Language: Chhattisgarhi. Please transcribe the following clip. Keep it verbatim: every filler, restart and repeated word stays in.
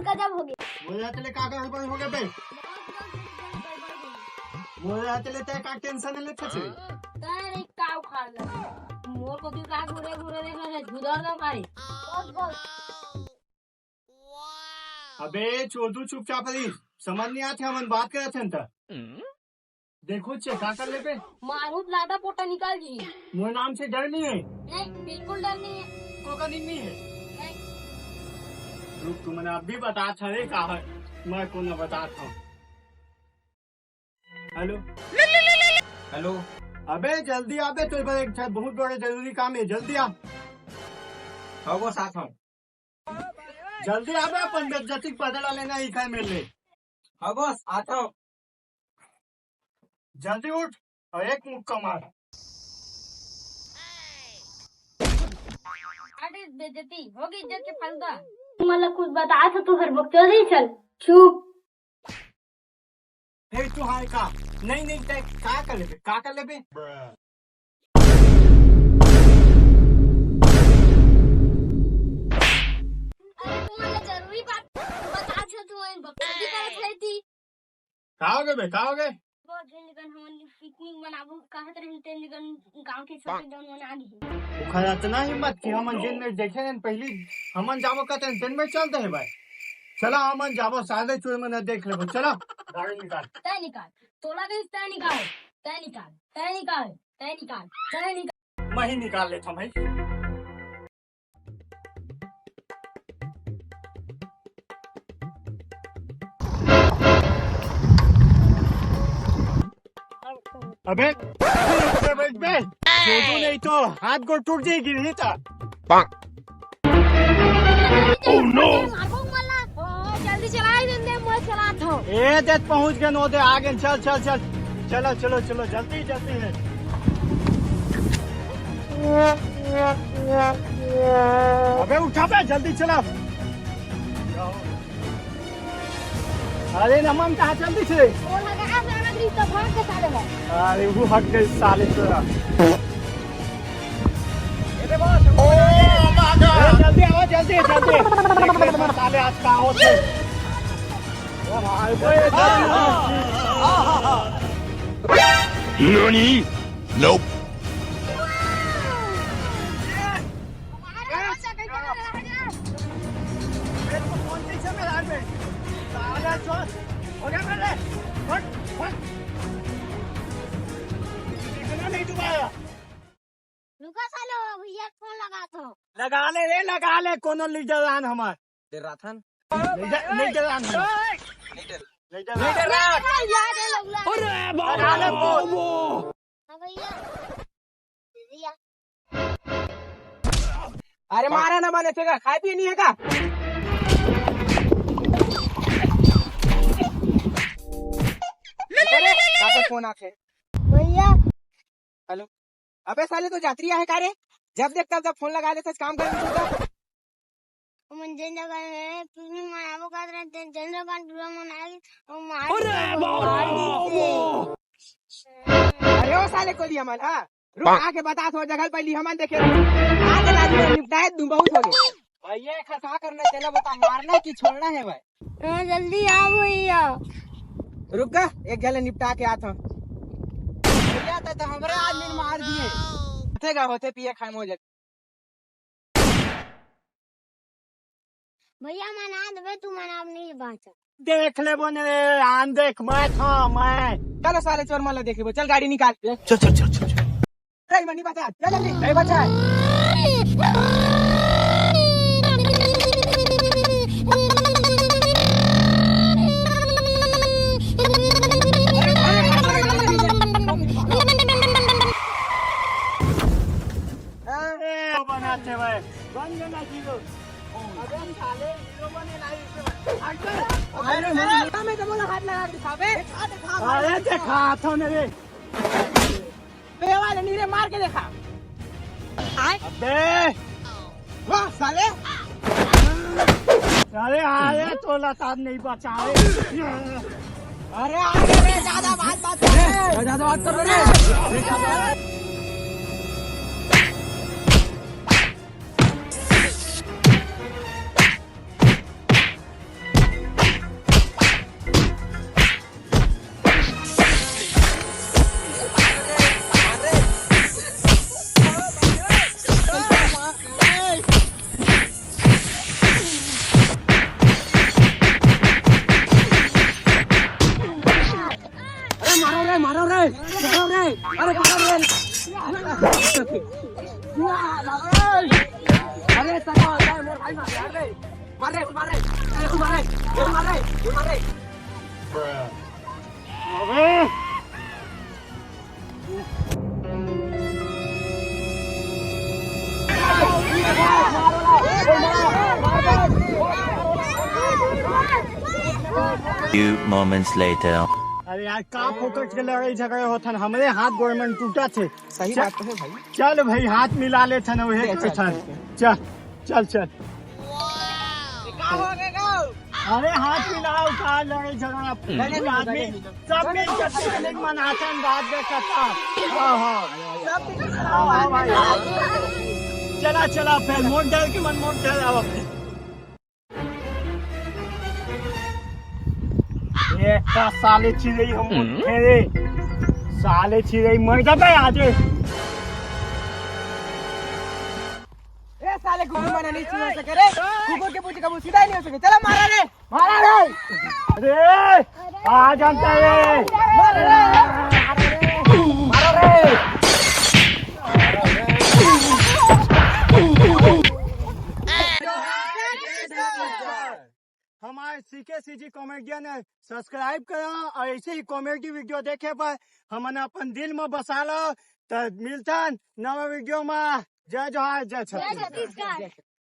गजब हो गया। मोर हाथ ले का गड़बड़ हो गया बे? मोर हाथ ले तैं का टेंशन लेथस? तैं नहीं का उखाड़ ले। मोर कोती का घूरे घूरे देख ले, झुदर ना पाई। बस, बस। अबे चोदू, चुपचाप रही, समझ नहीं आथे, हमन बात करत हन त। देखो चे, का कर लेबे? मारू त लादा पोटा निकाल जी। मोर नाम से डर नहीं है। नहीं, बिल्कुल डर नहीं है। कोका नहीं, नहीं है। नहीं। रुक, तुमन अभी बतात हवे का है, मैं कोनो बतात हूँ। हेलो। हेलो। अबे जल्दी आबे, तोर बर एक ठन बहुत बड़े जरूरी काम है, जल्दी आ। हाँ बॉस, आत हूँ। जल्दी आबे, अपन बेइज्जती के बदला लेना ही खाए मेरे लिए। हाँ बॉस, आत हूँ। जल्दी उठ और एक मुक्का मार। अरे बेइज्जती होगी, इज्जत के फालूदा। मतलब कुछ बता तो तू हर बकचोदी चल। चुप। फिर तू हाय का? नहीं, नहीं, तैं का कर लेबे? का कर लेबे? अरे तुम्हारा जरूरी बात बता जो तू इन बकचोदी करत रही थी। का हो गए बे? का हो गए? बहुत दिन निकन हमन पिकनिक मनाबो कहत रहिन, तेन निकन गांव के छोटे जौन मन आ गए। ओखर अतना हिम्मत कि हमन जेन में देखे हन, पहली हमन जाबो कहते हैं, तेन में चल दे भाई। चला हमन जाबो, साले चोर मन देख लेबो। चला गाड़ी निकाल। तैं निकाल, तोला गइस, तैं निकाल, तैं निकाल, तैं निकाल, तैं निकाल, तैं निकाल। मैं ही निकाल लेता हूँ भाई। अबे, अबे, अबे, अबे, दे दो नहीं तो हाथ गोड़ टूट जाएगी, नहीं तो। Oh no! जल्दी चला, जल्दी, मैं चलाता हूँ। ए, देख पहुँच गए, नो दे, आ गए, चल, चल, चल, चलो, चलो, चलो, जल्दी, जल्दी है। अबे उठा बे, जल्दी चला। अरे नमन, कहाँ चल दिस रे? वो लगा, साला ग्रीस तो भाग के साले भाग। अरे वो हट गए साले तोरा। अरे जल्दी आओ, जल्दी, जल्दी। देख ले तो साले आज का होथे। ओ भाई, भाई, ननी? Nope. रुका साले, वो भैया फोन लगा तो। लगा ले रे, लगा ले, कोनो लीडर आन हमार। दे राथन। लीडर, लीडर आन हमार। लीडर। लीडर आन। अरे बाबा। हाँ भैया। भैया। अरे मारा ना माने तेरा खाए पिए नहीं है का? अरे, आपका फोन आके। भैया। हेलो। अबे साले तो जात्री आहे का रे? जब देख तब जब फोन लगा देते काम कर। ओमन जेन जगह में पिकनिक मनाबो करत रहे, तेन जेन जगह टूरा मन आए, वो मार अरे बाबा। अरे ओ साले कोलिया मन, हाँ? रुक, आके बता, थोड़ा जगह पहली हमन देखे। आके लाज में निपटाए, तुम बहुत हो गए। भैया, एक का करना है, तेला बता, मारना है कि छोड़ना है भाई? हाँ, जल्दी आओ भैया। रुक गा, एक गले निपटा के आता हूँ। भैया, तो, तो हमरे आदमी ने मार दिए। होते गा, होते पिए खाए मौज। भैया, मना देबे, तू मना नहीं बाचा। देख ले बोने रे, आन देख, मैं था, मैं। चलो साले चोर मन ला देख लेबो, चल गाड़ी निकाल। चल, चल, चल, चल, चल। चल, मनी बचा, चल जल्दी, नहीं बचा है। ए, बनाते भाई, बन गया ना हीरो। अबे साले हीरो बने ना हीरो। हट बे। अरे, मैं तो बोला हाथ लगा के दिखा बे। अरे, दिखा तो नहीं रे। बे वाले नीरे मार के देखा। अबे। वाह, साले। अरे, अरे, तो लताम नहीं बचा रे। अरे, अरे, रे, ज्यादा बात मत कर। ज्यादा बात कर रे। पकड़ रे, अरे पकड़ रे। अरे सदा, अरे मोर भाई मार रे। मार रे, मार रे। अरे मार रे, मार रे, मार रे। Few moments later. अरे यार, का फोकट के लड़ाई झगड़े होथन, हमरे हाथ गोड़ मन टूटत हे। सही बात तो है भाई। चल भाई, हाथ मिला लेथन, वही चल, कथन। चल, चल, चल, चल। अरे हाथ मिलाओ, का लड़ाई झगड़ा? आदमी सब मिल के पिकनिक मनाथन, बात दे सकता। हाँ, हाँ। हाँ, हाँ भाई। चला, चला, फिर मोट डाल के मन मोट डाल आवा। ये का साले चिरई हम मोट रे। साले चिरई मर जाबे आज। ए साले कुकुर मना नहीं हो सके रे। कुकुर के पूछे कबू सीधा ही नहीं हो सके। चला मारा रे। मारा रे। अरे आ जानता है। मारा रे। मारा रे। हमारे सीके सीजी कॉमेडियन है, सब्सक्राइब करा और ऐसे ही कॉमेडी वीडियो देखे पर हमन अपन दिल में बसा लो। तो मिलता नवा वीडियो में। जय जोहार, जय छत्तीसगढ़।